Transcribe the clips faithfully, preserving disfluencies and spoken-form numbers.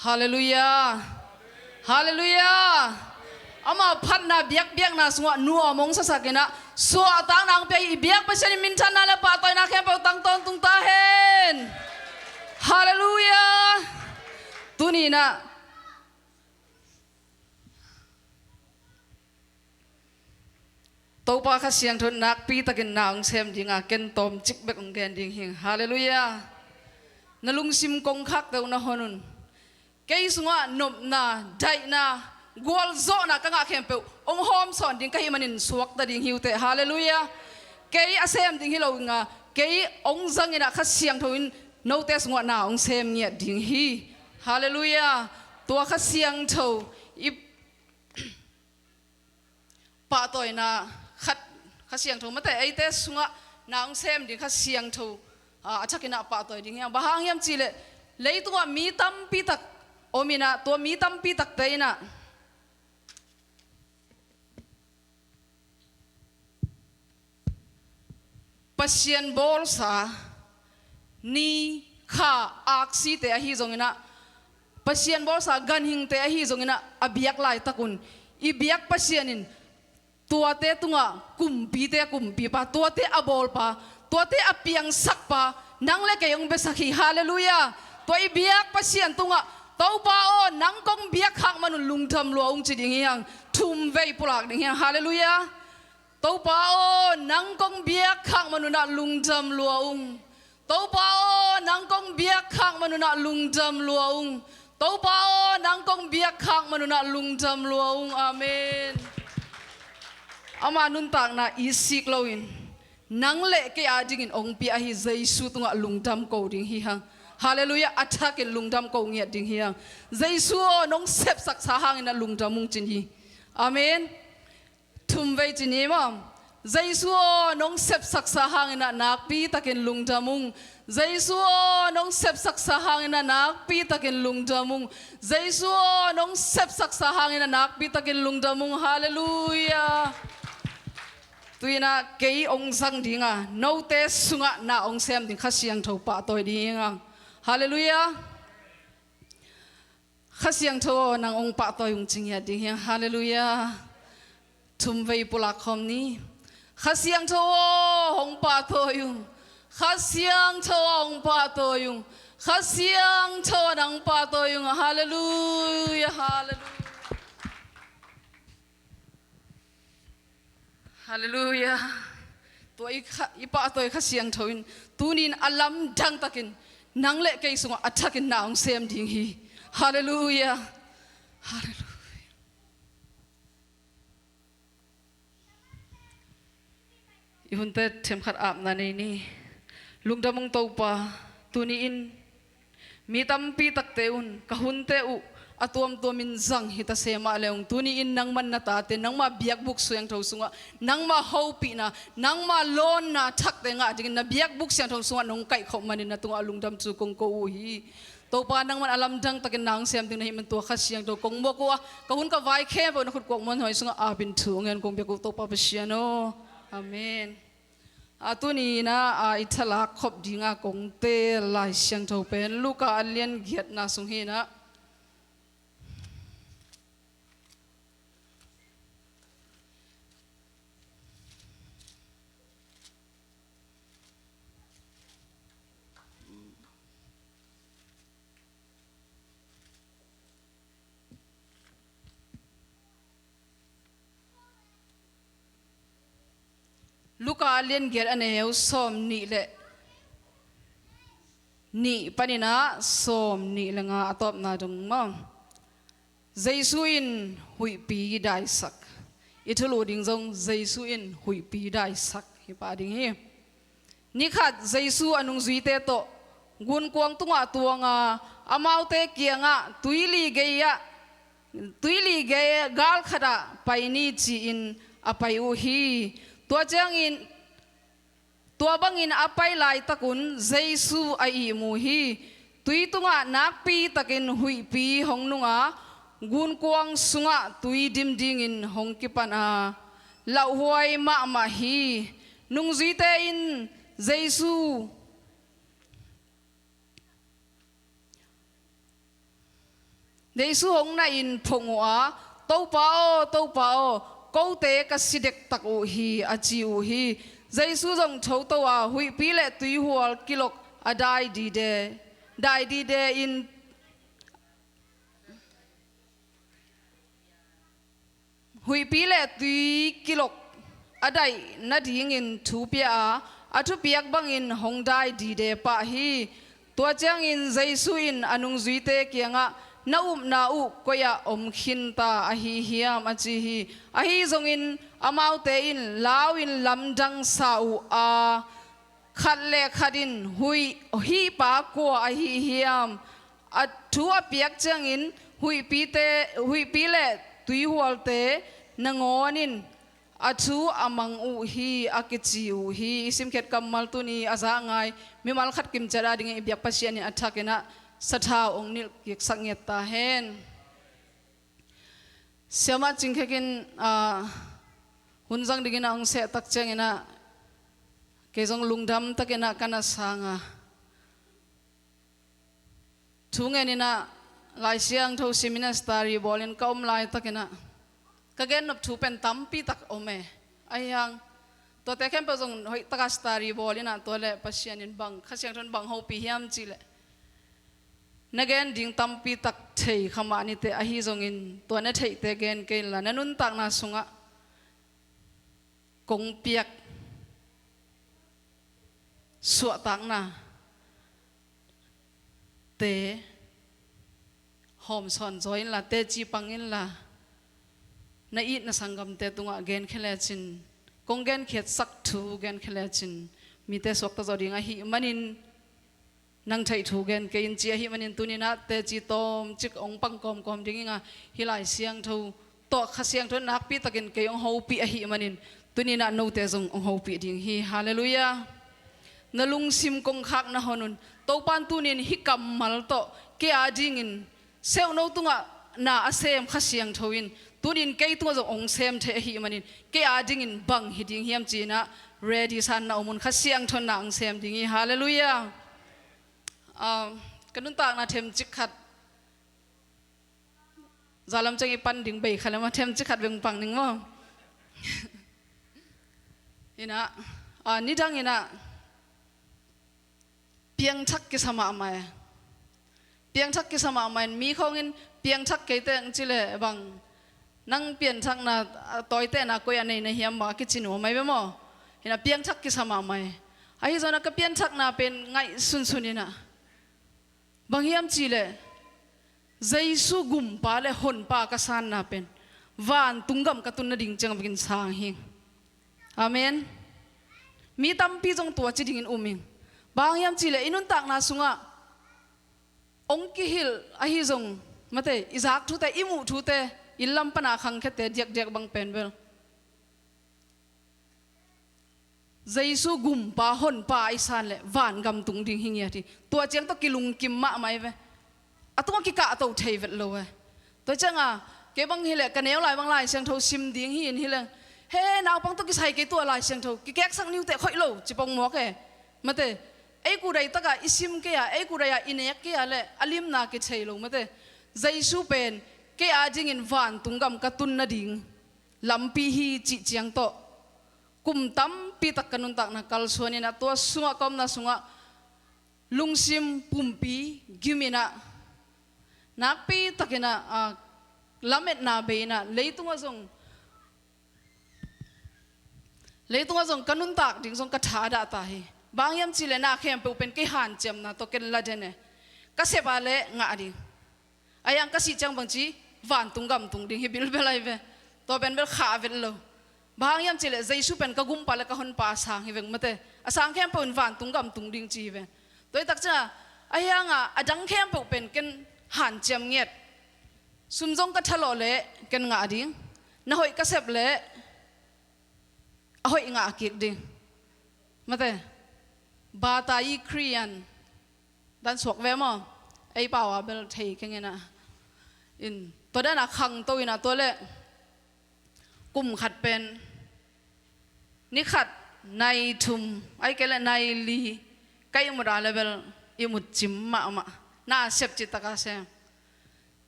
Halleluiah. Halleluiah. Ama phatna biakbiakna sungah nuam hong sasakin ah suahtakna hong pia i biak Pasian in minthanna le pahtawina khempeuh tang tawntung ta hen. Halleluiah. Tuni-in ah Topa Kha Siangtho in nakpitakin na hong sem ding a, ken tawmcik bek hong gen ding hi. Halleluiah. Na lungsim kongkhakte uh na hon un. Kei sungah nopna, daihna, gualzawhna ka ngah khempeuh hong hawmsawn ding ka hih manin suakta ding hi uh teh. Halleluiah. Kei a sem ding hi lo ing a, kei hong zangin ah Kha Siangtho in note sungah na hong sem ngiat ding hi. Halleluiah. Tua Kha Siangtho i pahtawina khat, Kha Siangtho mate eite sungah na hong sem ding Kha Siangtho, ah, a thakin ah pahtawi ding hi hang. Bang hang hiam cihleh, leitungah mi tampi tak om in ah, tua mi tampi takte in ah Pasian bawlsa ni, kha, aksite ahi zongin ah, Pasian bawlsa ganhingte ahi zongin ah, a biak laitak un i biak Pasian in tuate tungah kumpite a kumpipa, tuate a bawlpa, tuate a piangsakpa nang le kei hong biasak hi. Halleluiah. Tua i biak Pasian tungah, Topa aw, nang kong biak khak man un lungdam lua ung, ci ding hi hang. Thum vei pulak ding hi hang. Halleluiah. Topa aw, nang kong biak khak man un ah lungdam lua ung. Topa aw, nang kong biak khak man un ah lungdam lua ung. Topa aw, nang kong biak khak man un ah lungdam lua ung. Amen. Ama nuntakna i sik loin nang le kei adingin hong pia ahi Jesu tungah lungdam ko ding hi hang. Halleluiah. A thakin lungdam ko ngiat ding hi hang. Jesu aw, nong sepsaksa hangin ah lungdam ung, ci ni. Amen. Thum vei ci ni maw. Jesu aw, nong sepsaksa hangin ah nakpitakin lungdam ung. Jesu aw, nong sepsaksa hangin ah nakpitakin lungdam ung. Jesu aw, nong sepsaksa hangin ah nakpitakin lungdam ung. Halleluiah. Tu-in ah kei hong zang ding a, note sungah na hong sem ding Kha Siangtho pahtawi ding hi hang. Halleluiah. Kha Siangtho aw, nang hong pahtawi ung, ci ngiat ding hi hang. Halleluiah. Thum vei pulak khawm ni. Kha Siangtho aw, hong pahtawi ung. Kha Siangtho aw, hong pahtawi ung. Kha Siangtho aw, nang pahtawi ung. Halleluiah. Halleluiah. Halleluiah. Tua i kha, i pahtawi Kha Siangtho in tuni-in a lamdang takin nang le kei sungah a thakin na hong sem ding hi. Halleluiah. Halleluiah. I hunte themkhat apna nei ni. Lungdam ung Topa, tuni-in mi tampi takte un ka hunte uh a tuamtuamin zang hi ta se mah le ung, tuni-in nangman na tate, nangma biakbuk siangtho sungah nangma hopihna, nangma lawnna thakte ngah dingin na biakbuk siangtho sungah nong kaihkhop manin na tungah lungdam thu kong ko uh hi. Topa, nangman a lamdang takin na hong sem ding na hih man tua Kha Siangtho kong muak uh a, ka hun ka vai khempeuh na khut kuak muanhuai sungah apin thu hong ngen kong biak uh Topa Pasian aw. Amen. A tuni-in ah, a i thalak khop dinga kong teel Lai Siangtho pen Luka a lian giatna sung hi-in ah, Luka a lian giat a neu sawm nih le nih panin ah sawm nih le nga a tawpna dong maw. Jesu in huihpi daisak. I thulu ding zong Jesu in huihpi daisak hi pah ding hi. Nikhat Jesu a nungzuite tawh gunkuang tungah tuanga amaute kiangah tuili gei-ah, tuili gei gal khatah pai ni ci-in a pai uh hi. Tua ciangin, tua bangin a pai laitakun Jesu a ihmu hi. Tui tungah nakpitakin huihpi hong nunga gunkuang sungah tui dim dingin hong kipan a, lauhuai mahmah hi. Nungzuite in Jesu, Jesu hong nahin phong uh a, "Topa aw, Topa aw, kote ka si dektak uh hi," a ci uh hi. Jesu zong thoto a, huihpi le tuihual kilok a dai dide, dai dide in, huihpi le tui kilok a daih nadingin thu pia a, a thupiak bangin hong dai dide pah hi. Tua ciangin Jesu in a nungzuite kiangah, "Na upna uh koi-ah om khinta ahi hiam?" a ci hi. Ahi zongin amaute in lau-in lamdang sa uh a, khat le khat in, "Huih, hih pa kua ahi hiam? A thu a piak ciangin huihpite, huihpi le tuihualte nangawn in a thu a mang uh hi," a kici uh hi. I simkhiat kammal tuni a za ngai mimal khat kimciat adingin i biak Pasian in a thakin ah sathau hong nilh kiksak ngiat ta hen. Siamah Cing Khek in, ah, hun zang dingin ah hong seh tak ciangin ah kei zong lungdam takin ah ka na sang a, thu ngenin ah Lai Siangtho sim in ah study bawlin ka om laitakin ah ka gennop thu pen tampi tak om e. Ahi hang tuate khempeuh zong hoih taka study bawlin ah, tua le Pasian in bang, Kha Siangtho in bang hopih hiam cih leh, na gen ding tampi tak thei kha mah nite, ahi zongin tua na theihte gen kei inla, na nuntakna sungah kong piak suahtaknate hawmsawn zaw inla, teci pang inla, na itna sanggamte tungah genkhia lecin, kong genkhiatsak thu genkhia lecin mite suakta zaw ding ahih manin, nang theih thu gen kei in ci ahih manin, tuni-in ah teci tawmcik hong pang kawmkawm ding ing a, hih Lai Siangtho tawh Kha Siangtho in nakpi takin kei hong hopih ahih manin, tuni-in ah note zong hong hopih ding hi. Halleluiah. Na lungsim kong khak na hon un. Topa in tuni-in hih kammal tawh kei a dingin seuhno tungah na a sem Kha Siangtho in tuni-in kei tungah zong hong sem thei ahih manin, kei a dingin bang hi ding hiam ci-in ah ready sa-in na om un. Kha Siangtho in na hong sem ding hi. Halleluiah. Ah, ka nuntakna themcik khat, zalam ciang i pan ding bei kha leh maw, themcik khat beng pang ning maw. Inah, ah, nidang inah piangthak kisa mahmah e. Piangthak kisa mahmah in, mi khawngin piangthak kei teh hong ci leh bang, nang pianthakna, ah, tawitehna koi ah nei na hiam maw, a kici nuam ahi ve maw. Inah piangthak kisa mahmah e. Ahi zongin ah ka pianthakna pen ngaihsunsun inah, bang hiam cih leh Jesu gumpa le honpa ka sanna pen vantung gam ka tun nading ciang bekin sang hi. Amen. Mi tampi zong tua ci dingin um ing. Bang hiam cih leh i nuntakna sungah hong kihilh ahi zong, mate, i zak thute, i muh thute, i lam pana khangkhiate diakdiak bang pen bel Jesu gumpa honpa i san leh vangam tung ding hi ngiat hi. Tua ciang tawh kilungkim mahmah hi ve. A tungah kikahto thei vet lo e. Tua ciangah kei bang hileh ka neu lai bang Lai Siangtho sim ding hi in hileh, he, naupang tawh kisai kei tua Lai Siangtho kikeksak niuteh khoih lo ci pong mawk e. Mate, ei kudai takah i sim kei a, ei kudai ah i nek kei a leh a limna kithei lo, mate. Jesu pen kei a dingin vantung gam ka tun nading lampi hi cih ciang tawh kum tampi tak ka nuntakna kalsuan inah, tua sungah ka omna sungah lungsim pumpi gim inah, nakpi tak inah, ah, lametna bei inah, leitungah zong, leitungah zong ka nuntak ding zong ka thadah ta hi. Bang hiam cih leh na khempeuh pen kei hanciamna tawh ken la den e. Ka sep a leh ngah ding. Ahi hang ka sih ciang bangci vantung gam tung ding hi bilbel ahi ve. Tua pen bel khah vet lo. Bang hang hiam cih leh Jesu pen ka gumpa le ka honpa a sang hi veng, mate. A sang khempeuh in vantung gam tung ding ci hi ve. Tua hi tak ciangah, ahi hangah a dang khempeuh pen ken hanciam ngiat. Sum zong ka thalawh leh ken ngah ding. Na hoih ka sep leh a hoih ngah kik ding, mate. Batayi Khrian dan suak ve maw? Ei pau a bel thei keng inah. In, tua dan a khangto inah, tua leh kum khat pen ni khat nai thum, ahih kei leh nai li ka ihmut a leh bel ihmut cim mahmah. Na sep cih taka sem.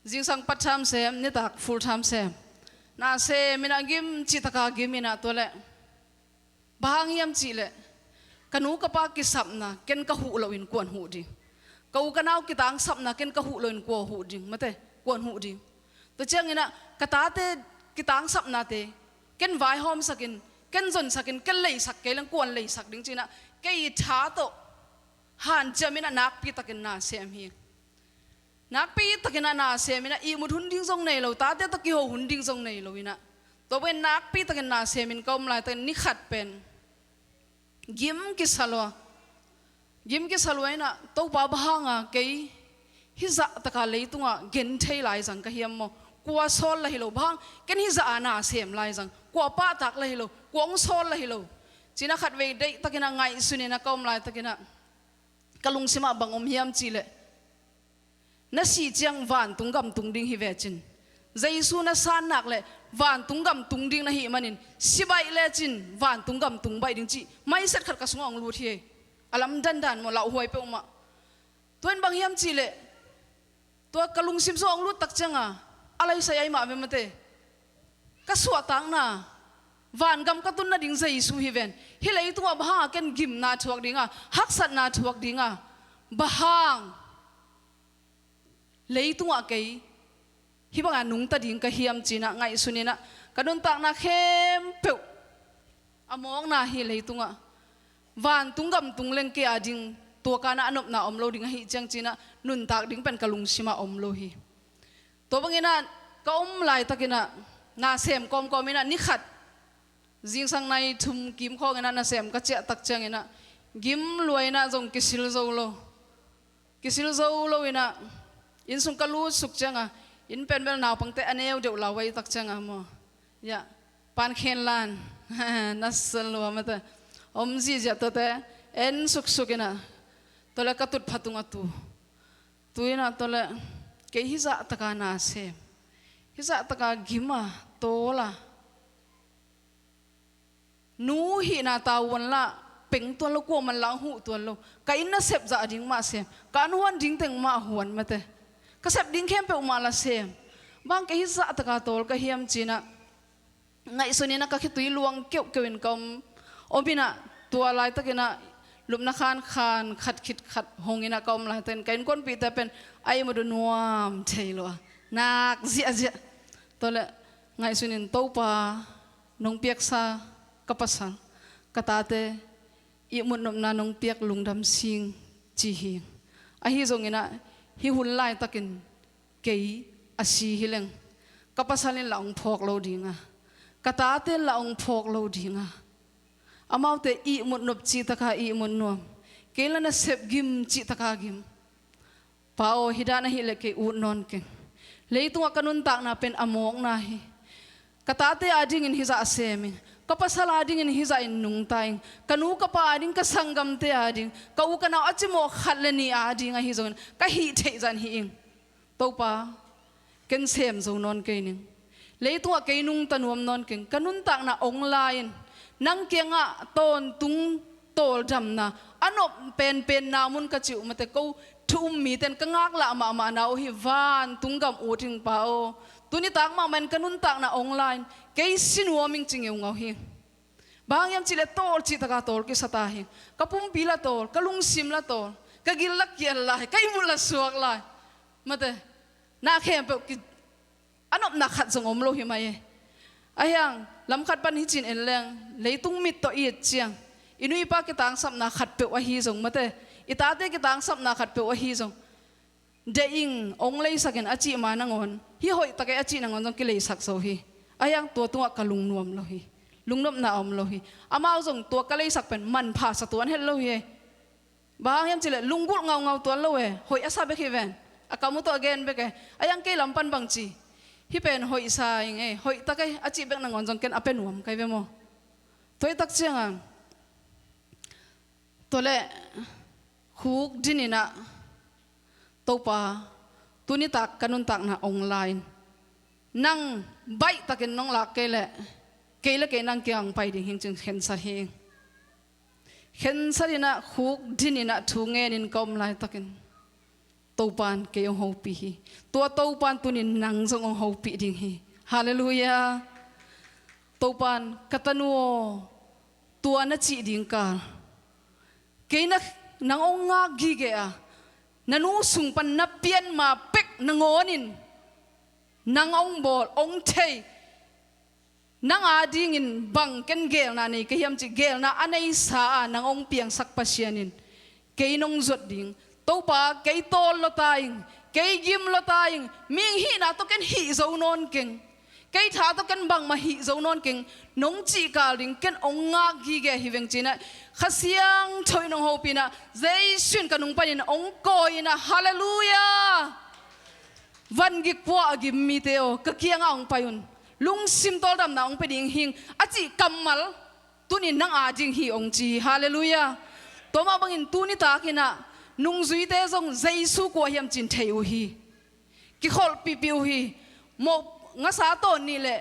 Zingsang part tham sem, nitak full tham sem. Na sem in ah gim cih taka gim in ah tua leh. Bang hang hiam cih leh, ka nu ka pa kisapna ken ka huh loin kuan huh ding. Ka u ka nau kitangsapna ken ka huh loin kua huh ding, mate, kuan huh ding. Tua ciangin ah ka tate kitangsapnate ken vaihawmsakin, ken zonsakin, ken leisak kei leng kuan leisak ding ci-in ah kei tha tawh hanciamin ah nakpi takin na sem hi. Nakpi takin ah na semin ah ihmut hun ding zong nei lo, tate tawh kiho hun ding zong nei lo in ah, tua bangin nakpi takin na semin ka om laitakin ni khat pen gim kisa lua. Gim kisa lua in ah, Topa, bang hanga kei hih zah taka leitungah gen thei lai zang ka hiam maw? Kua sawl la hi lo, bang hang ken hih zah a na sem lai zang, kua pahtak la hi lo, kua hong sawl la hi lo, ci-in ah khatvei deih takin ah ngaihsun in ah ka om laitakin ah ka lungsimah bang om hiam cih leh, na sih ciang vantung gam tung ding hi ve cin, Jesu na san nak leh vantung gam tung ding na hih manin, si baih lecin vantung gam tung baih ding cih maiset khat ka sungah hong lut hi. A lamdang dan maw, lauhuai peuhmah. Tua in bang hiam cih leh, tua ka lungsim sungah hong lut tak cianga a laisai ai mah ve, mate. Ka suahtakna vangam ka tun nading Jesu hi ven. Hih leitungah bang hanga ken gimna thuak dinga, haksatna thuak dinga, bang hang leitungah kei hih banga nungta ding ka hiam ci-in ah ngaihsun in ah, ka nuntakna khempeuh a mawkna hi. Leitungah vantung gam tung leng kei a ding tua kan ah a nopna om lo ding ahih ciang ci-in ah nuntak ding pen ka lungsimah om lo hi. Tua bangin ah ka om laitakin ah na sem kawmkawm in ah ni khat zingsang nai thum kim khawngin ah na sem ka ciah tak ciangin ah gim lua in ah zong kisil zo lo. Kisil zo lo in ah inn sung ka lut suk cianga, inn pen bel naupangte a neu deuh lauhuai tak cianga maw, ya, pan khen lan na sal lua, mate, om ziahziah, tuate en suksuk in ah, tua leh ka tutphah tungah tu, tu in ah tua leh kei hih zah taka na sem, hih zah taka gim a, tawl a, nu hihna tavuan lah peng tuan lo, kuaman lah huh tuan lo. Ka inn nasep zah ding mah sem, ka an huan ding teng mah huan, mate. Ka sep ding khempeuh mah lah sem. Bang hang kei hih zah taka tawl ka hiam ci-in ah ngaihsun in ah ka khitui luang keuhkeuh in ka om, om in ah tua laitakin ah lupna khan khan khat khit khat hong in ah ka om laitakin ka innkuanpihte pen a ihmut uh nuam thei lo a, nak ziahziah. Tua leh ngaihsun in, Topa, nong piaksa ka pasal, ka tate ihmut nopna nong piak lungdam sing, ci hi. Ahi zongin ah hih hun laitakin kei a si hi leng ka pasal in lah hong phawk lo dinga, ka tate in lah hong phawk lo dinga, amaute ihmut nop cih taka ihmut nuam, kei lah nasep gim cih taka gim. Pa aw, hih dan ahih leh kei ut nawn keng. Leitungah ka nuntakna pen a mawkna hi. Ka tate adingin hih zah sem ing, ka pasal adingin hih zah in nungta ing, ka nu ka pa ading, ka sanggamte ading, ka u ka nau a cimawh khat le nih ading ahi zongin ka hih theih zah in hih ing. Topa, ken sem zo nawn kei ning. Leitungah kei nungta nuam nawn keng. Ka nuntakna ong la in, nang kiangah tawntung tawldamna a nop penpenna mun ka cih uh, mate, ko thu um mite in ka ngaklah mahmahna uh hi. Vantung gam ut ing, Pa aw. Tuni tak mahmah in ka nuntakna ong la in, kei si nuam ing, ci ngeungau hi. Bang hang hiam cih leh tawl cih taka tawl kisa ta hi. Ka pumpi lah tawl, ka lungsim lah tawl, ka gil lah kial lai, ka ihmut lah suak lai, mate. Na khempeuh ki, a nopna khat zong om lo hi mai e. Ahi hang lam khat pan hih ci-in en leng, leitung mit tawh i et ciang, i nu i pa kitangsapna khatpeuh ahi zong, mate, i tate kitangsapna khatpeuh ahi zong, deih ing, ong leisak in a cih ma nangawn, hih hoih tak e a cih nangawn zong kileisak zo hi. Ahi hang tua tungah ka lungnuam lo hi. Lungnopna a om lo hi. Amau zong tua ka leisak pen manpha sa tuan het lo hi. Bang hang hiam cih leh lunggulh ngaungau tuan lo e. Hoih a sa bek hi ven. A kam uh tawh a gen bek e. Ahi hang kei lam pan bang ci, hih pen hoih sa ing e, hoih tak e a cih bek nangawn zong ken a pia nuam ka hi ve maw. Tua hi tak ciangin, tua leh khukdin in ah, Topa, tuni tak ka nuntakna ong la in, nang baih takin nong lak kei leh, kei le kei nang kiang pai ding hi ing, ci-in khensat hi ing. Khensat in ah, khukdin in ah thu ngenin ka om laitakin, Topan kei hong hopih hi. Tua Topan tunin nang zong hong hopih ding hi. Halleluiah. Topan, ka tanu aw, tua na cih ding kal, kei na, nang hong ngak gige a, na nu sung pan na pian ma pek nangawnin nang hong bawl, hong thei. Nang adingin bang ken geelna nei ka hiam cih geelna a neisa a nang hong piangsak Pasian in kei nong zuat ding. Topa, kei tawl lua ta ing, kei gim lua ta ing, mihing hihna tawh ken hih zo nawn keng, kei tha tawh ken bangmah hih zo nawn keng, nong cih kal ding ken hong ngak gige hi veng ci-in ah, Kha Siangtho in hong hopih in ah, Jesu in ka nung panin hong kawi in ah, halleluiah. Van gik pua a gim mite aw, ka kiangah hong pai un. Lungsim tawldamna hong pia ding hing a cih kammal tunin nang ading hi hong ci hi. Halleluiah. Tua mah bangin tuni takin ah nungzuite zong Jesu kua hiam cih thei uh hi. Kikholhpihpih uh hi. Moh ngasa tawh nih le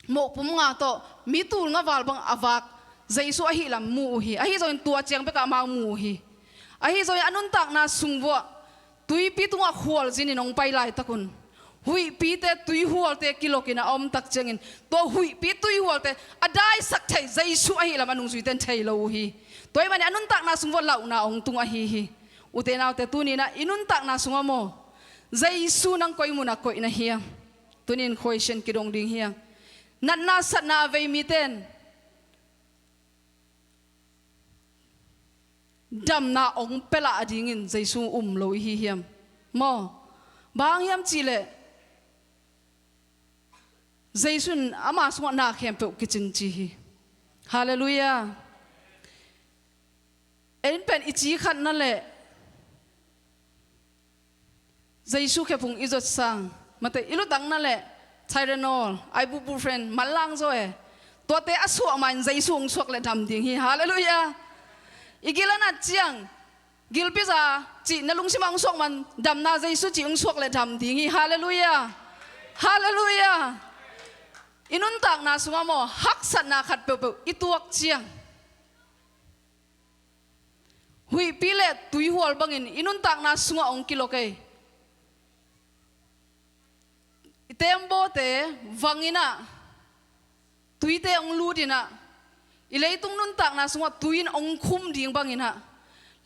moh pum nga tawh mi tul nga val bang a vak Jesu ahih lam mu uh hi. Ahi zongin tua ciang bekah amau mu uh hi. Ahi zongin a nuntakna sung vuah tuipi tungah khualzinin hong pai laitak un, huihpite, tuihualte kilokin a om tak ciangin tua huihpi tuihualte a daisak thei Jesu ahih lam a nungzuite in thei lo uh hi. Tua ahih manin a nuntakna sung vuah lauhna hong tung ahi hi. Ute naute, tuni-in ah i nuntakna sungah maw, Jesu nang koi munah koih na hiam? Tuni-in khuaisian kidong ding hi hang. Natna satna a vei mite in damna hong pia lah dingin Jesu um lo i hi hiam? Maw, bang hang hiam cih leh Jesu in ama sungah na khempeuh kicing ci hi. Halleluiah. Ei in pen i ci khatna le Jesu khephung i zot sang, mate, i lutangna le Tylenol, ibuprofen, manlang zaw e. Tuate a suah ma-in Jesu hong suak le dam ding hi. Halleluiah. I gil a nat ciang, gilpi za cih na lungsimah hong suak man, damna Jesu cih hong suak le dam ding hi. Halleluiah. Halleluiah. I nuntakna sungah maw, haksatna khat peuhpeuh i tuak ciang, huihpi le tuihual bangin i nuntakna sungah hong kilok ei. I teembawte vangin ah, tuite hong lutin ah, i leitung nuntakna sungah tui in hong khum ding bangin ah,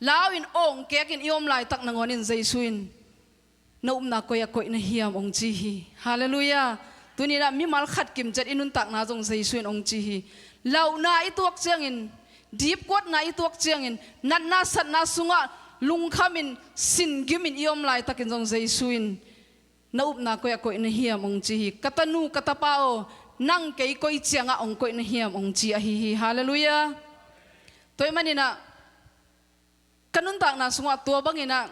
lau in awngkekin i om laitak nangawnin Jesu in na upna koi ah koih na hiam hong ci hi. Halleluiah. Tuni-in ah mimal khat kimciat i nuntakna zong Jesu in hong ci hi. Lauhna i tuak ciangin, dipkuatna i tuak ciangin, natna satna sungah lungkhamin, singimin i om laitakin zong Jesu in na upna koi ah koih na hiam hong ci hi. Ka tanu, ka tapa aw, nang kei koi ciangah hong koih na hiam hong ci ahi hi. Halleluiah. Tua ahih manin ah ka nuntakna sungah tua bangin ah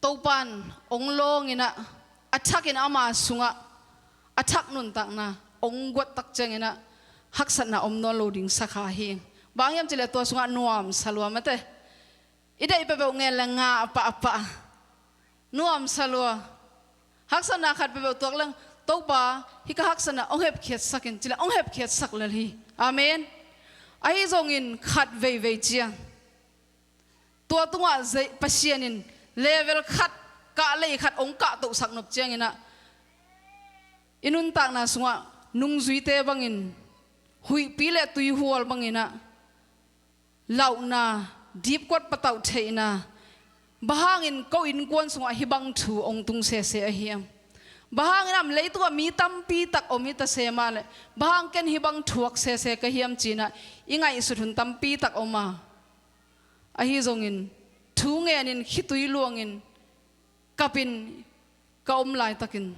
Topan hong lawngin ah, a thakin ama sungah a thak nuntakna hong guat tak ciangin ah haksatna om nawn lo ding sa kha hi. Bang hang hiam cih leh tua sungah nuamsa lua, mate. I deih peuhpeuh ngen le ngah pahpah. Nuamsa lua. Haksatna khat peuhpeuh tuak leng, Topa, hih ka haksatna hong hepkhiatsak in, ci leh hong hepkhiatsak lel hi. Amen. Ahi zongin khat veivei ciang, tua tungah zei-, Pasian in level khat, kahlei khat hong kahtohsak nop ciangin ah, i nuntakna sungah nungzuite bangin, huihpi le tuihual bangin ah, lauhna, dipkuat patauh theihna, bang hangin ko innkuan sungah hih bang thu hong tung sese a hiam? Bang hangin ah leitungah mi tampi tak om hi ta se mah leh, bang hang ken hih bang thuak sese ka hiam ci-in ah i ngaihsut hun tampi tak om a. Ahi zongin, thu ngenin, khitui luangin, kapin ka om laitakin,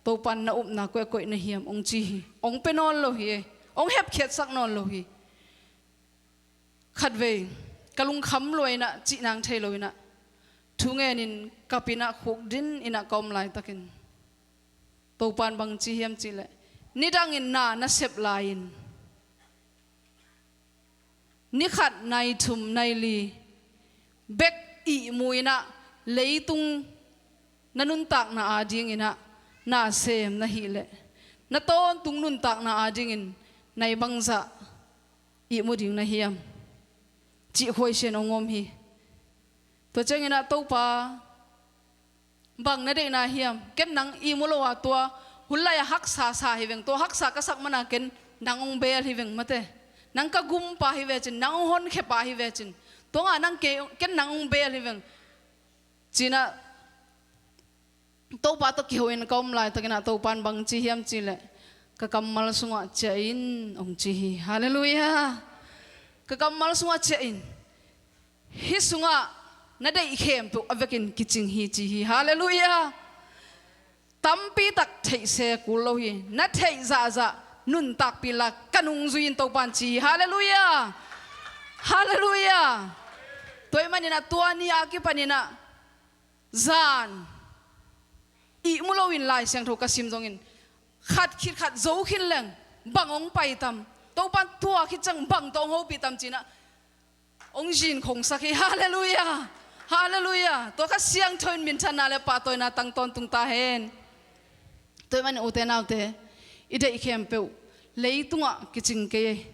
Topan na upna koi ah koih na hiam hong ci hi. Hong pia nawn lo hi e. Hong hepkhiatsak nawn lo hi. Khatvei, ka lungkham lua in ah, cih nang thei lo in ah, thu ngenin kapin ah khukdin in ah ka om laitakin, Topan bang ci hiam cih leh, nidangin na na sep lai-in, ni khat, nai thum, nai li bek ihmu in ah, leitung na nuntakna adingin ah na sem na hih leh, na tawntung nuntakna adingin nai bangzah ihmu ding na hiam? Cih khuaisian hong om hi. Tua ciangin ah, Topa, bang na deihna hiam? Ken nang ihmu lo a, tua hun lai-a haksa sa hi veng. Tua haksa ka sak man a ken nang hong beel hi veng mate. Nang ka gumpa hi vecin, nang hong honkhia pa hi vecin, tua nga nang ke, ken nang hong beel hi veng, ci-in ah Topa tawh kiho in ka om laitakin ah Topa in bang ci hiam cih leh, ka kammal sungah ciah in, hong ci hi. Halleluiah. Ka kammal sungah ciah in. Hih sungah na deih khempeuh a vekin kicing hi, ci hi. Halleluiah. Tampi tak theih se kul lo hi. Na theih zahzah nuntakpih la, ka nungzui in, Topa in ci hi. Halleluiah. Halleluiah. Tua ahih manin ah, tua ni a kipanin ah zan ihmu loin Lai Siangtho ka sim zongin, khat khit khat zo khin leng, bang hong pai tam, Topa in tua khit ciang bang tawh hong hopih tam, ci-in ah hong zin khongsak hi. Halleluiah. Halleluiah. Tua kha siangtho in minthanna le pahtawina tang tawntung ta hen. Tua ahih manin, ute naute, i deih khempeuh leitungah kicing kei ei.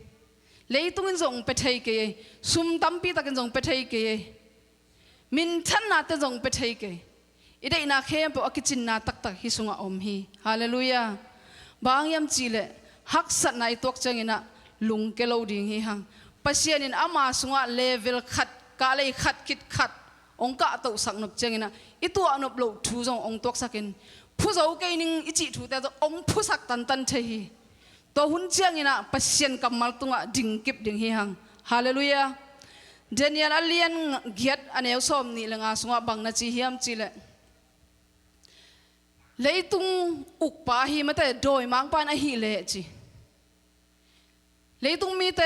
Leitung in zong pia thei kei ei. Sum tampi takin zong pia thei kei ei. Minthanna te zong pia thei kei. I deihna khempeuh a kicinna taktak hih sungah om hi. Halleluiah. Bang hang hiam cih leh, haksatna i tuak ciangin ah lungke lo ding hi hang. Pasian in ama sungah level khat, kahlei khat khit khat hong kahtohsak nop ciangin ah, i tuah nop loh thu zong hong tuaksakin, phu zo kei ning i cih thute zong hong phusak tantan thei hi. Tua hun ciangin ah Pasian kammal tungah dingkip ding hi hang. Halleluiah. Daniel a lian giat, a neu sawmnih le nga sungah bang na ci hiam cih leh, leitung ukpa ahi mate, dawimangpa in ahih leh, ci. Leitung mite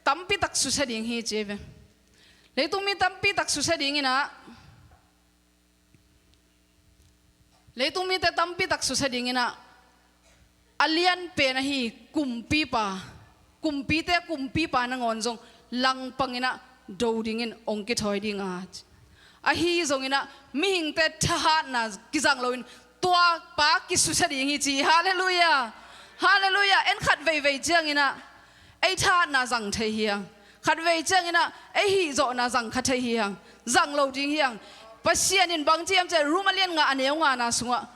tampi tak susia ding hi, ci ve. Leitung mi tampi tak susia dingin ah, leitung mite tampi tak susia dingin ah, a lian pen ahi kumpipa, kumpite kumpipa nangawn zong langpangin ah do dingin hong kithawi ding a, ahi zongin ah mihingte thahatna kizang loin tua pa kisusia ding hi, ci. Halleluiah. Halleluiah. En khat veivei ciangin ah ei thahatna zang thei hi hang. Khat vei ciangin ah ei hihzawhna zang kha thei hi hang. Zang lo ding hi hang. Pasian in bang ci hiam cih leh, Rom a lian nga, a neu ngana sungah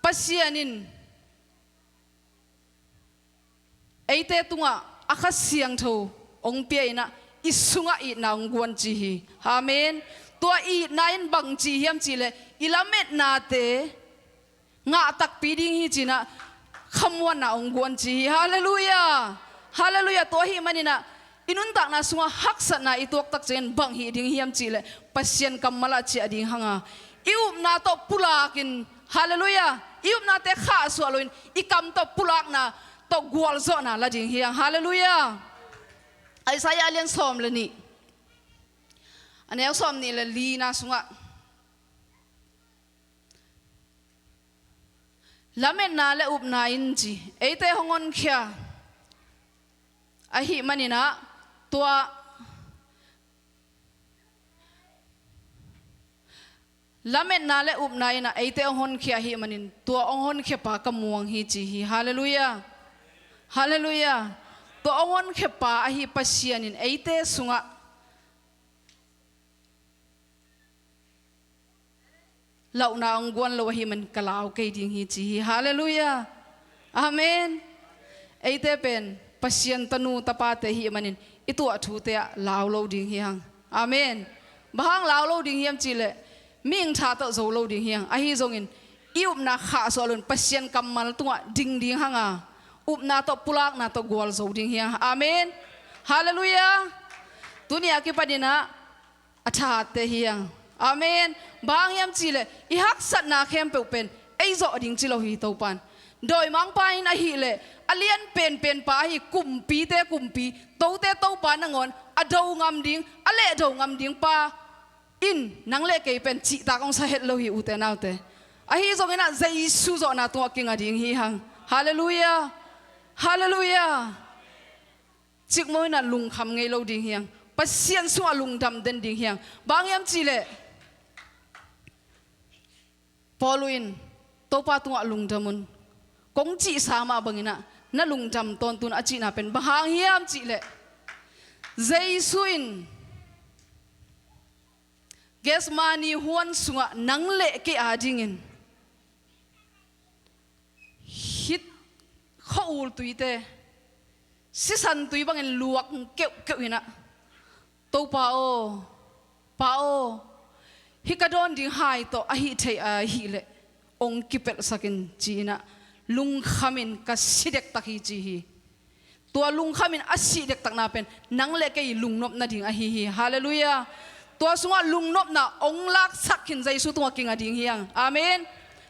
Pasian in eite tungah a Kha Siangtho hong pia in ah, i sungah itna hong guan, ci hi. Amen. Tua itna in bang ci hiam cih leh, i lametnate ngah takpi ding hi, ci-in ah khamuanna hong guan, ci hi. Halleluiah. Halleluiah. Tua ahih manin ah i nuntakna sungah haksatna i tuak tak ciangin bang hih ding hiam cih leh, Pasian kammal ah ciah ding hang a, i upna tawh pulakin, halleluiah, i upnate khahsuah loin i kam tawh pulakna tawh gualzawhna la ding hi hang. Halleluiah. Isaiah a lian sawm le nih, a neu sawmnih le lina sungah, lametna le upna in, ci, eite hong honkhia ahih manin ah, tua lametna le upna in ah eite hong honkhia ahih manin, tua hong honkhiapa ka muang hi, ci hi. Halleluiah. Halleluiah. Tua hong honkhiapa ahi Pasian in eite sungah lauhna hong guan lo ahih manin ka lau kei ding hi, ci hi. Halleluiah. Amen. Eite pen Pasian tanu tapate ahih manin i tuah thute ah lau lo ding hi hang. Amen. Bang hang lau lo ding hiam cih leh, mihing tha tawh zo lo ding hi hang. Ahi zongin i upna khahsuah loin Pasian kammal tungah ding ding hang a, upna tawh pulakna tawh gualzo ding hi hang. Amen. Halleluiah. Tuni a kipanin ah a thahatte hi hang. Amen. Bang hang hiam cih leh, i haksatna khempeuh pen ei zawh ding ci lo hi, Topa in. Dawimangpa in ahih leh, a lian penpenpa ahi kumpite kumpi, tote Topa nangawn a do ngam ding, a lehdo ngam ding pa in nang le kei pen cihtak hong sa het lo hi, ute naute. Ahi zongin ah Jesu zawhna tungah kinga ding hi hang. Halleluiah. Halleluiah. Cikmah in ah lungkham ngei lo ding hi hang. Pasian sungah lungdam den ding hi hang. Bang hang hiam cih leh, Paul in, Topa tungah lungdam un, kong cihsa mah bangin ah na lungdam tawntung un, a cihna pen bang hang hiam cih leh, Jesu in Gethsemane huan sungah nang le kei adingin hih khua-ul tuite, sisan tui bangin luak keuhkeuh inah, "Topa aw, Pa aw, hih ka dawn ding hai tawh ahih theih ahihleh hong kipelhsak in," ci-inah lungkhamin, "Ka si dektak hi," ci hi. Tua lungkhamin a sih dektakna pen nang le kei lungnop nading ahi hi. Halleluiah. Tua sungah lungnopna hong laksak khin Jesu tungah kinga ding hi hang. Amen.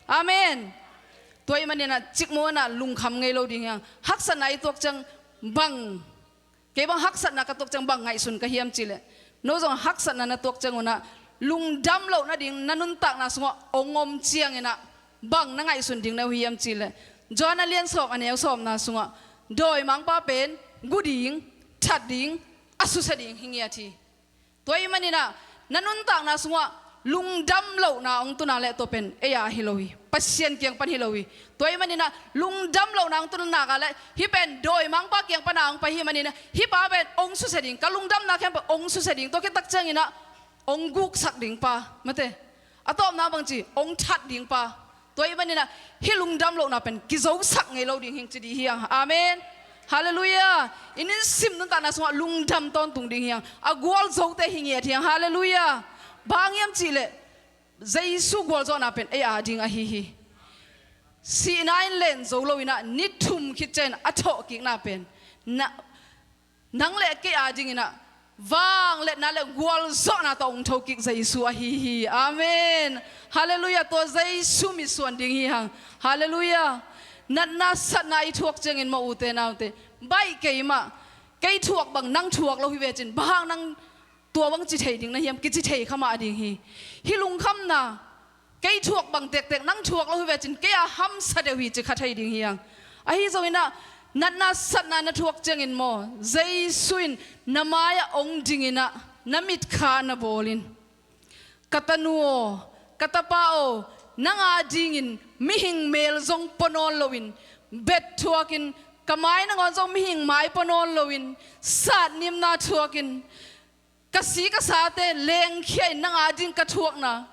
Amen. Tua ahih maninah cikmah inah lungkham ngei lo ding hi hang. Haksatna i tuak ciang bang, kei bang haksatna ka tuak ciang bang ngaihsun ka hiam cihleh, no zong haksatna na tuak ciang unah lungdam loh nading na nuntakna sungah hong om cianginah bang na ngaihsun ding na uh hiam cihleh, Johan a lian sawm a neu sawmna sungah dawimangpa pen gu ding, that ding, a susia ding hi ngiat hi. Tua ahih maninah na nuntakna sungah lungdam lohna hong tuna le tua pen ei-a hi lo hi, Pasian kiang pan hi lo hi. Tua ahih maninah lungdam lohna hong tuna nak a le hih pen dawimangpa kiang pana hong pai hi maninah hih pa pen hong susia ding, ka lungdamna khempeuh hong susia ding, tua khit tak cianginah hong guksak ding pa, mate, a tawpna bangci hong that ding pa. Tua ahih maninah hih lungdam lohna pen kizosak ngei lo ding hing ci ding hi hang. Amen. Halleluiah. I nisim nuntakna sungah lungdam tawntung ding hi hang. A gualzote hi ngiat hi hang. Halleluiah. Bang hiam cihleh Jesu gualzawhna pen ei ading ahi hi. Sihna in len zo loinah ni thum khit ciangin a thawhkikna pen na nang le kei adinginah vangliatna le gualzawhna tawh hong thokik Jesu ahi hi. Amen. Halleluiah. Tua Jesu mitsuan ding hi hang. Halleluiah. Natna satna i thuak ciangin maw, ute naute, baih kei mah, kei thuak bang nang thuak lo hi vecin bang hang nang tua bang ci thei ding na hiam? Kici thei kha mah ding hi. Hih lungkhamna, kei thuak bang tektek nang thuak lo hi vecin kei a hamsa deuh hi ci kha thei ding hi hang. Ahi zonginah natna satna na thuak ciangin maw, Jesu in na mai-ah hong dinginah na mitkha na bawlin, "Ka tanu aw, ka tapa aw, nang adingin mihing meel zong pua nawn loin, bet thuakin, ka mai nangawn zong mihing mai pua nawn loin, satnimna thuakin, ka si ka sate lengkhia in nang ading ka thuakna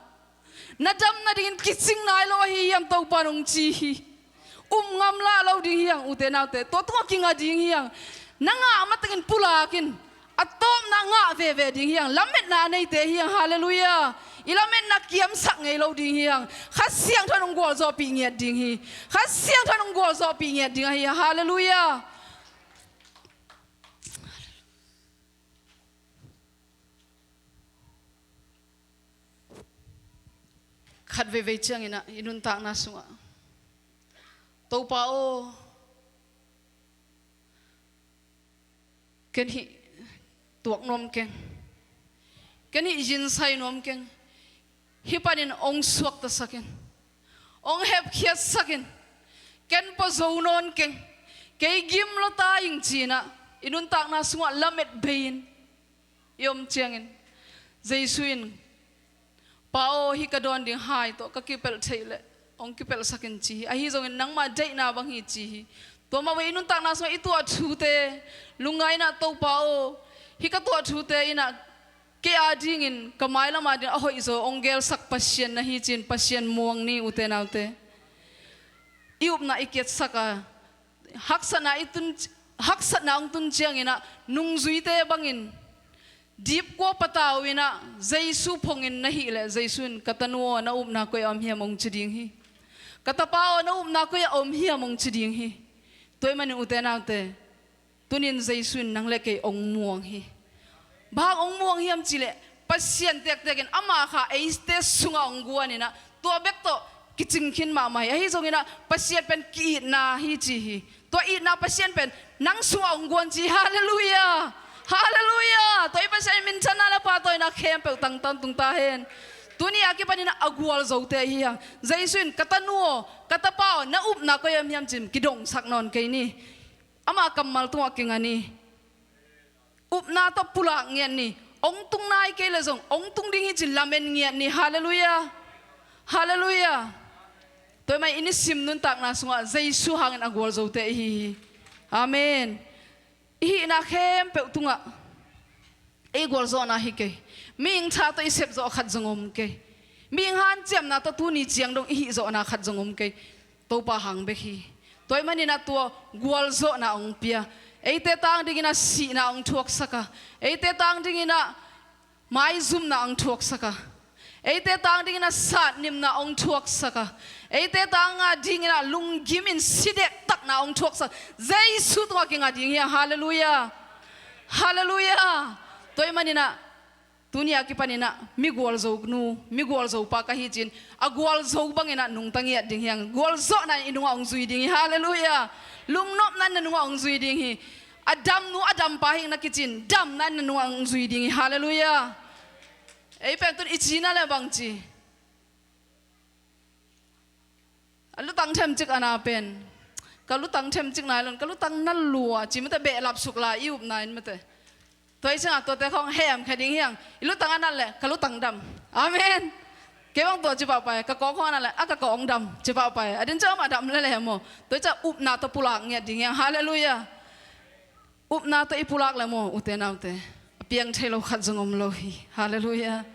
na dam nadingin kicing nai lo ahi hiam?" Topa in hong ci hi. Um ngam lah lo ding hi hang, ute naute. Tua tungah kinga ding hi hang. Na ngah matengin pulakin a tawpna ngah veve ding hi hang. Lametna a neite hi hang. Halleluiah. I lametna kiamsak ngei lo ding hi hang. Kha Siangtho in hong gualzawhpih ngiat ding hi. Kha Siangtho in hong gualzawhpih ngiat ding ahi hang. Halleluiah. Khat veivei cianginah i nuntakna sungah, "Topa aw, ken hih tuak nuam keng, ken hih zinsai nuam keng, hih panin hong suaktasak in, hong hepkhiatsak in, ken pua zo nawn keng, kei gim lua ta ing," ci-inah i nuntakna sungah lamet bei-in i om ciangin, Jesu in, "Pa aw, hih ka dawn ding hai tawh ka kipelh theih leh hong kipelhsak in," ci hi. Ahi zongin nangmah deihna bang hi ci hi. Tua mah bangin i nuntakna sungah i tuah thute, lungngaihna, "Topa aw, hih ka tuah thute inah kei adingin ka mailam ading a hoihzaw hong gelsak Pasian na hi," ci-in Pasian muang ni, ute naute. I upna i kiatsak a, haksatna i tun, haksatna hong tun cianginah nungzuite bangin dipkua patau inah Jesu phongin na hih leh, Jesu in, "Ka tanu aw, na upna koi-ah om hiam?" hong ci ding hi. "Ka tapa aw, na upna koi-ah om hiam?" hong ci ding hi. Tua ahih manin, ute naute, tunin Jesu in nang le kei hong muang hi. Bang hong muang hiam cihleh, Pasian tektek in ama kha eite sungah hong guan inah tua bek tawh kicing khin mahmah hi. Ahi zonginah Pasian pen ki-itna hi ci hi. Tua itna Pasian pen nang sungah hong guan ci. Halleluiah. Halleluiah. Tua i Pasian in minthanna le pahtawina khempeuh tang tawntung ta hen. Tuni a kipanin a gualzote ahi hang. Jesu in, "Ka tanu aw, ka tapa aw, na upna koi-ah om hiam?" ci-in kidongsak nawn kei ni. Ama kammal tungah kinga ni. Upna tawh pulak ngiat ni. Hong tung nai kei leh zong hong tung ding hi ci-in lamen ngiat ni. Halleluiah. Halleluiah. Tua ahih manin i nisim nuntakna sungah Jesu hangin a gualzote i hi hi. Amen. I hihna khempeuh tungah Ei gualzawhna hi kei. Mihing tha tawh i sepzawh khat zong om kei. Mihing hanciamna tawh tuni ciang dong i hihzawhna khat zong om kei. Topa hang bek hi. Tua ahih manin ah tua gualzawhna hong pia. Eite tang dingin ah sihna hong thuaksak a, eite tang dingin ah maizumna hong thuaksak a, eite tang dingin ah satnimna hong thuaksak a, eite tang dingin ah lunggim in si dektakna hong thuaksak. Jesu tungah kinga ding hi a. Halleluiah. Halleluiah. Tua ahih manin ah tuni a kipanin ah mi gualzo nu, mi gualzo pa ka hi ci-in, a gualzo bangin ah nungta ngiat ding hi hang. Gualzawhna in i nungah hong zui ding hi. Halleluiah. Lungnopna in na nungah hong zui ding hi. A dam nu, a dam pa hi ing na kici-in, damna in na nungah hong zui ding hi. Halleluiah. Ei pen tun i cina le bang ci, a lutang themcik a na pen, ka lutang themcik nai lo in, ka lutang na lua ci mate, behlap suk lai i upna in mate. Tua i ciangah tuate khawng heham kha ding hi hang. I lutang a nat leh ka lutang dam. Amen. Kei bang tua ci pahpah e, ka kawk khawng a nat leh a ka kawk hong dam ci pahpah e. A din ciang amah dam lele maw. Tua i ciang upna tawh pulak ngiat ding hi hang. Halleluiah. Upna tawh i pulak le maw, ute naute, a piang thei lo khat zong om lo hi. Halleluiah.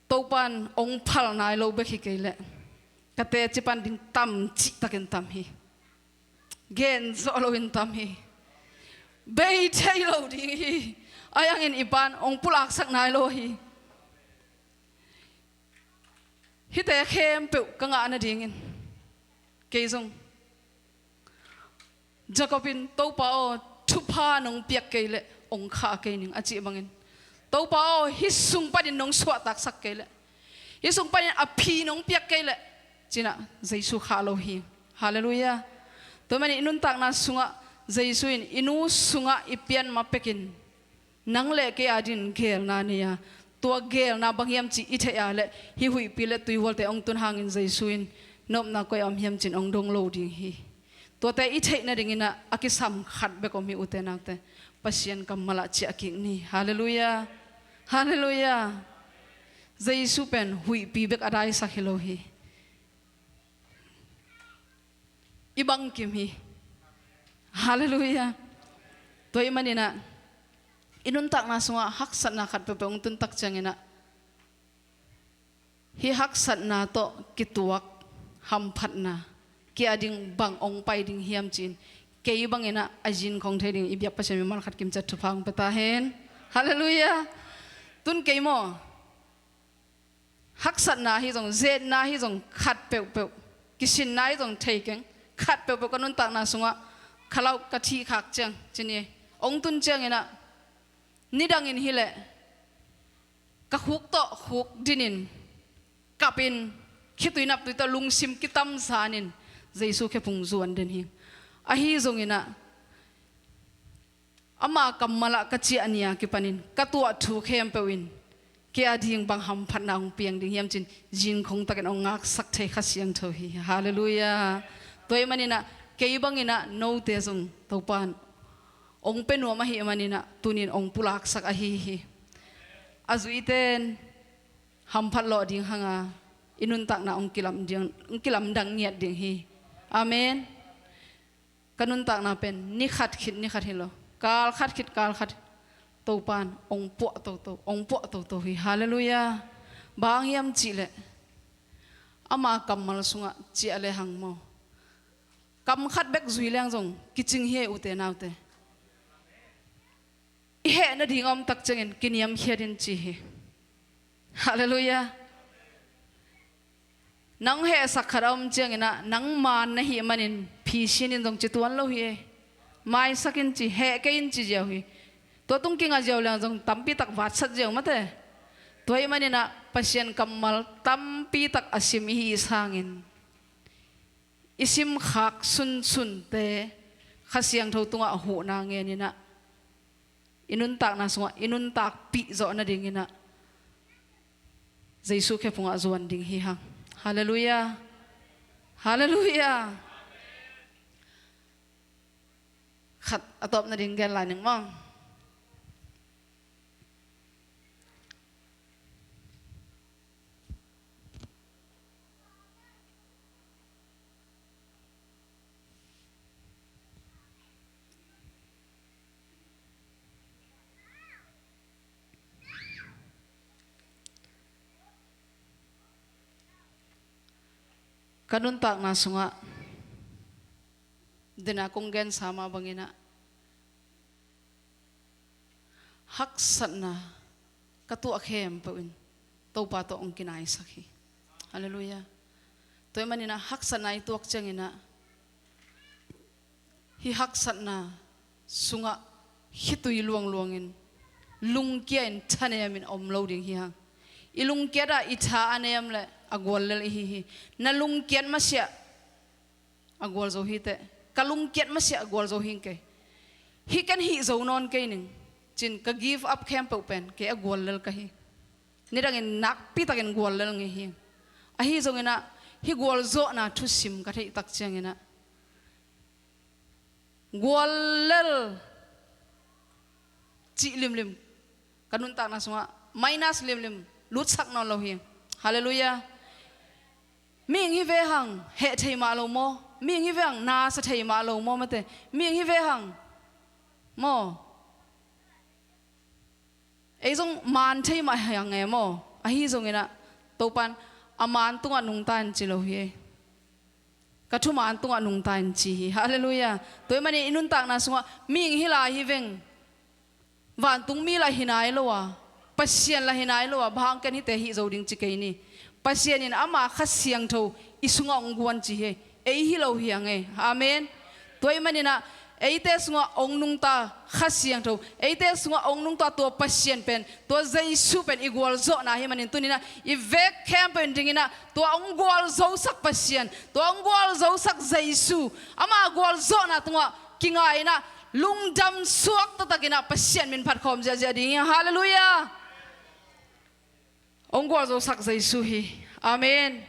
Topa in hong phal nai lo bek hi kei leh ka teci pan ding tam cihtakin tam hi. Gen zawh loin tam hi. Bei thei lo ding hi. Ahi hangin i Pa in hong pulaksak nai lo hi. Hihte khempeuh ka ngah nadingin kei zong Jacob in, Topa aw, thupha nong piak kei leh hong khah kei ning, a cih bangin, Topa aw, hih sung panin nong suahtaksak kei leh, hih sung panin a phi nong piak kei leh, ci-in ah Jesu khah lo hi. Halleluiah. Tua manin i nuntakna sungah Jesu in i nu sungah i pian ma pekin nang le kei a dingin geelna nei a, tua geelna bang hiam cih i theih a leh hih huihpi le tuihualte hong tun hangin Jesu in na upna koi ah om hiam ci-in hong dong lo ding hi. Tuate i theih nadingin ah a kisam khat bek om hi, ute naute. Pasian kammal ah ciah kik ni. Halleluiah. Halleluiah. Jesu pen huihpi bek a daisak hi lo hi. I bangkim hi. Halleluiah. Tua ahih manin ah i nuntakna sungah haksatna khat peuhpeuh hong tun tak ciangin ah, hih haksatna tawh kituak hamphatna, kei a ding bang hong pai ding hiam ci-in, kei bangin ah a zin khong thei ding i biak Pasian mimal khat kimciat thupha hong pia ta hen. Halleluiah. Tun kei maw, haksatna hi zong, zetna hi zong, khat peuhpeuh, kisinna hi zong thei keng, khat peuhpeuh ka nuntakna sungah kha lo, ka thih khak ciang ci ni. Hong tun ciangin ah, nidangin hi leh ka khuk tawh khuk dinin, kapin, khitui naptui tawh lungsim kitamzanin Jesu khephung zuan den hi. Ahi zongin ah, ama kammal ah ka ciah ni a kipanin ka tuah thu khempeuh in kei a ding bang hamphatna hong piang ding hiam ci-in, zin khong takin hong ngaksak thei Kha Siangtho hi. Halleluiah. Tua ahih manin ah kei bangin ah note zong Topa in hong pia nuam ahih manin ah tuni-in hong pulaksak ahi hi. A zuite in hamphat lawh ding hang a, i nuntakna hong kilam ding, hong kilamdang ngiat ding hi. Amen. Ka nuntakna pen ni khat khit ni khat hi lo, kal khat khit kal khat, Topa in hong puah toto, hong puah toto hi. Halleluiah. Bang hang hiam cih leh, ama kammal sungah ciah lehang maw, kam khat bek zui leng zong kicing hi, ute naute. I heh nading a om tak ciangin kiniamkhiat in ci hi. Halleluiah. Nang hehsak khat a om ciangin ah, nang maan na hih manin phi sin in zong ci tuan lo hi. Maisak in ci, heh kei in ci ziau hi. Tua tung kinga ziau leng zong tampi tak vatsat ziau mate. Tua ahih manin ah Pasian kammal tampi tak a sim i hih sangin, i simkhak sunsunte Kha Siangtho tungah huhna ngenin ah, i nuntakna sungah i nuntakpih zawh nadingin ah Jesu khephungah zuan ding hi hang. Halleluiah. Halleluiah. Khat a tawp nading gen lai ning maw. Ka nuntakna sungah dena kong gensa mah banginah haksatna ka tuah khempeuh in Topa tawh hong kinaisak hi. Halleluiah. Tua ahih maninah haksatna i tuak cianginah hih haksatna sungah khitui luangluangin lungkia in thanemin om lo ding hi hang. I lungkiatah i tha a nem le a guallel i hi hi. Na lungkiat masiah a gualzo hiteh, ka lungkiat masiah a gualzo hing kei. Hih ken hih zo nawn kei ning cin ka give up khempeuh pen kei a guallel ka hi. Nidangin nakpitakin guallel ngei hi. Ahi zonginah hih gualzawhna thusim ka theihtak cianginah guallel cih limlim ka nuntakna sungah minus limlim lutsak nawn lo hi. Halleluiah. Mihing hi ve hang heh thei mah lo maw? Mihing hi ve hang nasa thei mah lo maw? Mate, mihing hi ve hang maw? Ei zong maan thei mah hi hang e maw? Ahi zonginah Topan a maan tungah nungta in ci lo hi. Ka thumaan tungah nungta in ci hi. Halleluiah. Tua ahih manin i nuntakna sungah mihing hi lai hi veng. Vantungmi lah hi nai lo a, Pasian lah hi nai lo a, bang hang ken hihte hih zo ding ci kei ni. Pasian in ama Kha Siangtho i sungah hong guan ci hi. Ei hi lo hi hang e. Amen. Tua ahih maninah eite sungah hong nungta Kha Siangtho, eite sungah hong nungta tua Pasian pen, tua Jesu pen i gualzawhna hi manin tuninah i vek khempeuh in dinginah tua hong gualzosak Pasian, tua hong gualzosak Jesu, ama gualzawhna tungah kinga inah lungdam suak taktakinah Pasian min phat khawm ziahziah ding hi. Halleluiah. Hong gualzosak Jesu hi. Amen.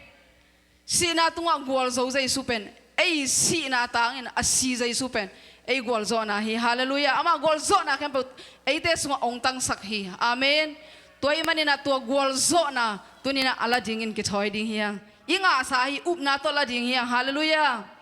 Sihna tungah gualzo Jesu pen ei sihna tangin a si Jesu pen ei gualzawhna hi. Halleluiah. Ama gualzawhna khempeuh eite sungah hong tangsak hi. Amen. Tua ahih maninah tua gualzawhna tuninah a la dingin kithawi ding hi hang. I ngahsa hi upna tawh la ding hi hang. Halleluiah.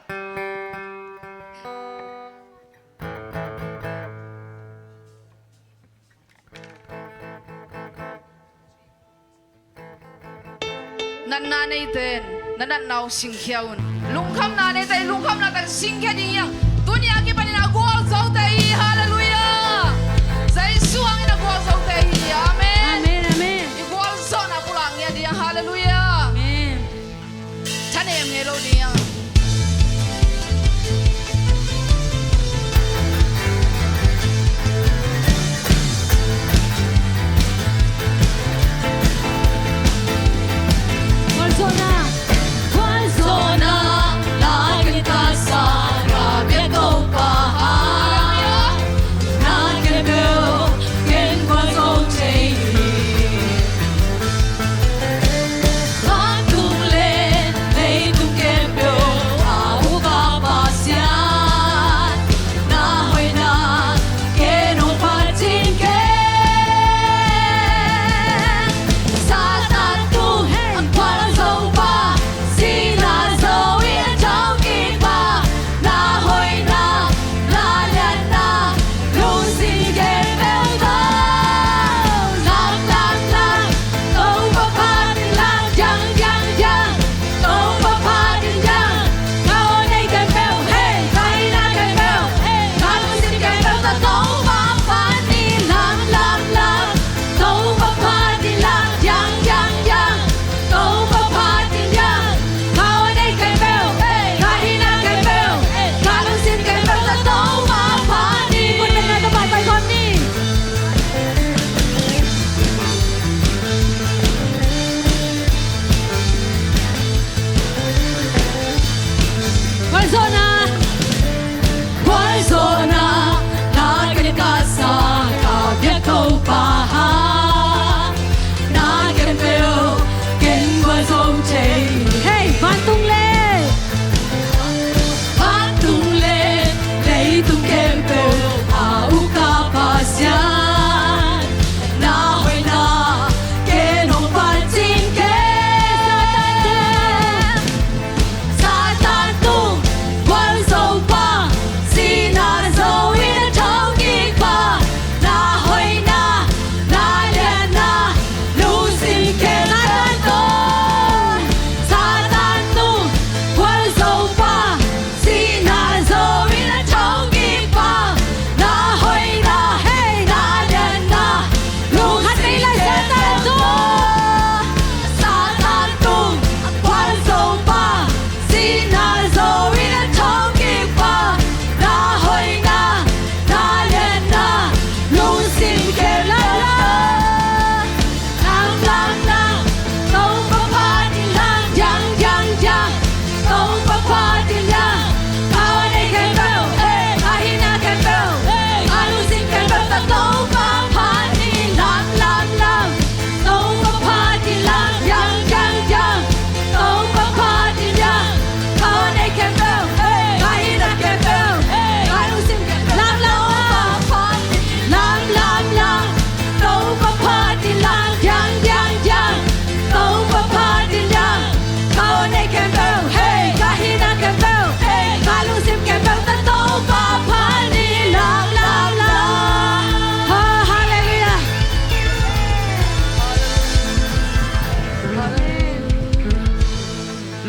Natna neite in na natna uh singkhia un. Lungkhamna neite in lungkhamna teng singkhia ding hi hang. Tuni a kipanin a gualzote hi. Halleluiah. Jesu hangin a gualzote hi. Amen. Amen, amen. I gualzawhna pulak ngiat ding hi hang. Halleluiah. Amen. Thanem ngei lo ding hi hang. Gualzawhna. Gualzawhna. Na ken ka sa, ka biak Topa. Na ken bel ken gualzo thei hi. Vantung le leitung khempeuh a uk a Pasian, na hoihna ken hong phat ding kei. Satan tung a gualzo pa, sihna zo in a thokik pa, na hoihna, na liatna, lungsim khempeuh tawh. Lang, lang, lang, Topa phat in lang, diang, diang, diang. Topa phat in lang, ka aw nei khempeuh, hey, ka hihna khempeuh, hey, ka lungsim khempeuh tawh Topa phat in lang, lang, lang. Topa phat in lang, diang, diang, diang. Topa phat in lang, ka aw nei khempeuh, ka hihna khempeuh, ka lungsim khempeuh tawh Topa phat in. Kut beng a Topa pai khawm ni. Gualzawhna. Gualzawhna, na ken ka sa, ka biak Topa. Na ken bel ken gualzo thei. Hey, vantung le. Vantung le leitung khempeuh a uk a Pasian, na hoihna ken hong phat ding kei. Satan tung gualzo pa, sihna zo in a thokik pa, na hoihna, na liatna, lungsim khempeuh tawh. Satan tung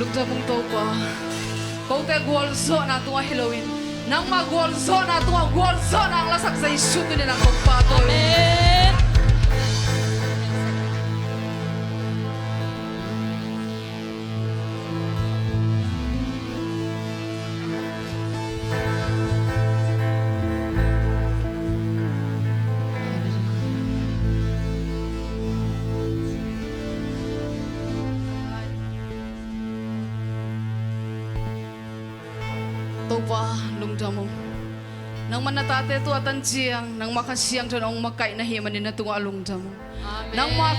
Lungdam ung Topa. Kote gualzawhna tungah hi loin, nangmah gualzawhna tungah gualzawhna ang lasak Jesu tuni-in ah kong pahtawi. Amen. Topa, lungdam ung. Nangman na tate tua tan ciang nangmah Kha Siangtho in hong makaih na hih manin na tungah lungdam ung. Amen. Nangmah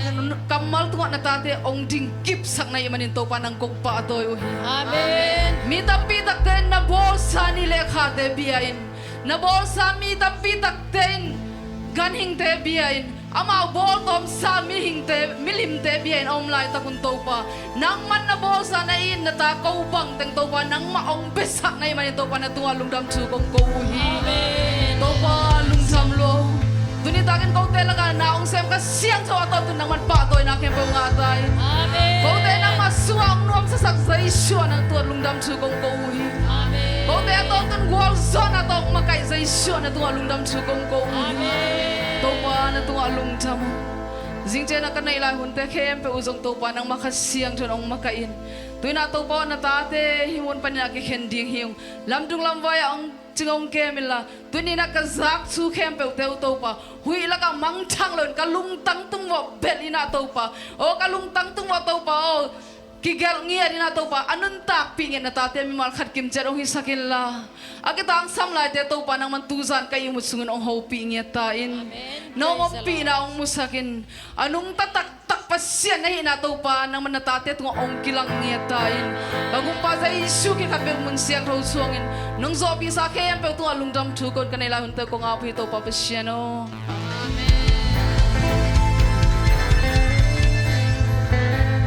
kammal tungah na tate hong dingkipsak na hih manin Topa nang kong pahtawi uh hi. Amen. Mi tampi takte in na bawlsa ni le khate bia in, na bawlsa mi tampi takte in ganhingte bia in, amau bawltawmsa mihingte, milimte bia in a om laitak un Topa, nangman na bawlsa na it na ta ko bang teng Topa nangmah hong biasak na hih manin Topa na tungah lungdam thu kong ko uh hi. Amen. Topa lungdam lua. Tuni takin kote lakah na hong sem Kha Siangtho a tawntungin nangman pahtawina khempeuh ngah ta in. Amen. Kote nangmah sungah hong nuamsasak Jesu ah na tungah lungdam thu kong ko uh hi. Amen. Kote a tawntungin gualzawhna tawh hong makaih Jesu ah na tungah lungdam thu kong ko uh hi. Amen. Topa na tungah lungdam ung. Zingciang a ka neih lai hunte khempeuh uh zong Topa nangmah Kha Siangtho in hong makaih in. Tuni-in ah Topa aw na tate hih mun panin ah kikhen ding hi ung. Lamdung lamvai ah hong cing hong kem inla, tuni-in ah ka zak thu khempeuhte uh Topa huih lakah mangthang loin ka lungtang tung vawh belh in ah Topa, aw ka lungtang tung vawh Topa aw kigelh ngiat in ah Topa, a nuntakpih ngiat na tate mimal khat kimciat hong hisak inla, a kitangsam laite Topa nangman tuzan ka ihmut sungin hong hopih ngiat ta in. Amen. Na hong ompihna hong musak in. A nungta taktak Pasian na hihna Topa nangman na tate tungah hong kilang ngiat ta in. Ka Gumpa Jesu kikhat bek mun siangtho suangin nong zawhpihsa khempeuh tungah lungdam thu kong ka neih lai hunte kong ap uh hi Topa Pasian aw.